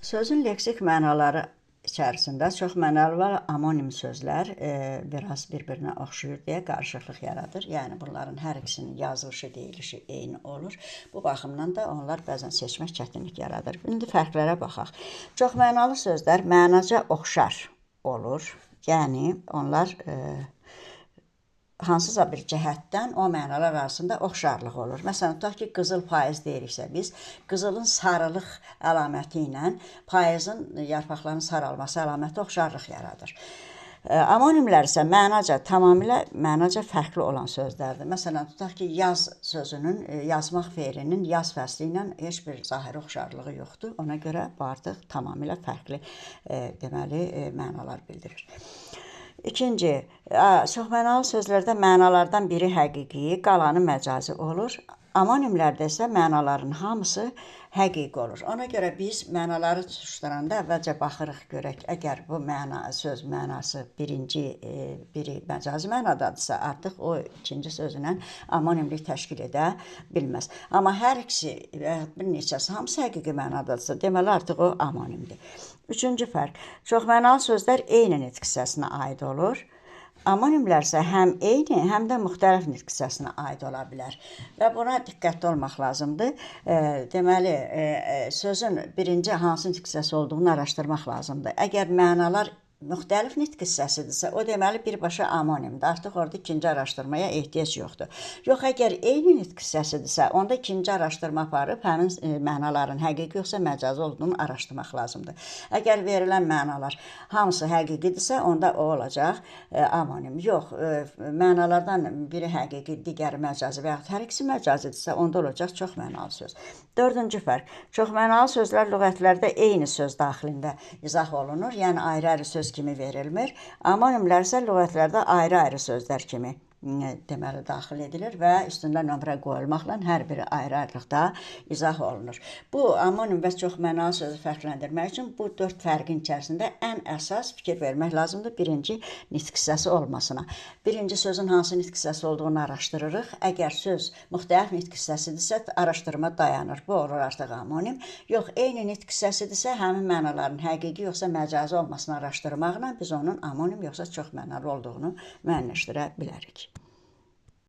Sözün leksik mənaları içərisində çox mənalı və amonim sözlər biraz bir-birinə oxşayır deyə qarışıqlıq yaradır. Yəni bunların hər ikisinin yazılışı, deyilişi eyni olur. Bu baxımdan da onlar bəzən seçmək çətinlik yaradır. İndi fərqlərə baxaq. Çox mənalı sözlər mənaca oxşar olur. Yəni onlar hansısa bir cəhətdən o mənalar arasında oxşarlıq olur. Məsələn, tutaq ki, qızıl payız deyiriksə biz, qızılın sarılıq əlaməti ilə payızın yarpaqlarının saralması əlaməti oxşarlıq yaradır. Amonimlər isə mənaca, tamamilə mənaca fərqli olan sözlərdir. Məsələn, tutaq ki, yaz sözünün, yazmaq feilinin yaz fəsli ilə heç bir zahiri oxşarlığı yoxdur. Ona görə bu artıq tamamilə fərqli deməli, mənalar bildirir. İkinci, çoxmənalı sözlərdə mənalardan biri həqiqi, qalanı məcazi olur. Amonimlərdə isə mənaların hamısı həqiqi olur. Ona görə biz mənaları tutuşduranda əvvəlcə baxırıq görək, əgər bu məna, söz mənası birinci, biri məcazi mənadadırsa, artıq o ikinci sözlə amonimlik təşkil edə bilməz. Amma hər ikisi, bir neçəsi, hamısı həqiqi mənadadırsa, deməli artıq o amonimdir. Üçüncü fərq, çoxmənalı sözlər eyni nitq hissəsinə aid olur. Amonimlər isə həm eyni, həm də müxtəlif nitq hissəsinə aid ola bilər. Və buna diqqətli olmaq lazımdır. Deməli, sözün birinci hansı nitq hissəsi olduğunu araşdırmaq lazımdır. Əgər mənalar müxtəlif nitq hissəsidirsə, o deməli birbaşa amonimdir. Artıq orada ikinci araşdırmaya ehtiyac yoxdur. Yox, əgər eyni nitq hissəsidirsə, onda ikinci araşdırma aparıb həmin mənaların həqiqi yoxsa məcazi olduğunu araşdırmaq lazımdır. Əgər verilən mənalar hamısı həqiqidirsə, onda o olacaq amonim. Yox, mənalardan biri həqiqi, digəri məcazi və yaxud hər ikisi məcazidirsə, onda olacaq çox mənalı söz. Dördüncü fərq, çox mənalı sözlər lüğətlərdə eyni söz daxilində izah olunur, yəni ayrı-ayrı söz kimi verilmir. Amonimlər isə lüğətlərdə ayrı-ayrı sözlər kimi deməli daxil edilir və üstündə nömrə qoyulmaqla hər biri ayrı-ayrılıqda izah olunur. Bu amonim və çox mənalı sözü fərqləndirmək üçün bu dörd fərqin içərisində ən əsas fikir vermək lazımdır. Birinci, nitq hissəsi olmasına. Birinci sözün hansı nitq hissəsi olduğunu araşdırırıq. Əgər söz müxtəlif nitq hissəsidirsə, araşdırma dayanır. Bu olur artıq amonim. Yox, eyni nitq hissəsidirsə, həmin mənaların həqiqi yoxsa məcazi olmasını araşdırmaqla biz onun amonim yoxsa çox mənalı olduğunu müəyyənləşdirə bilərik.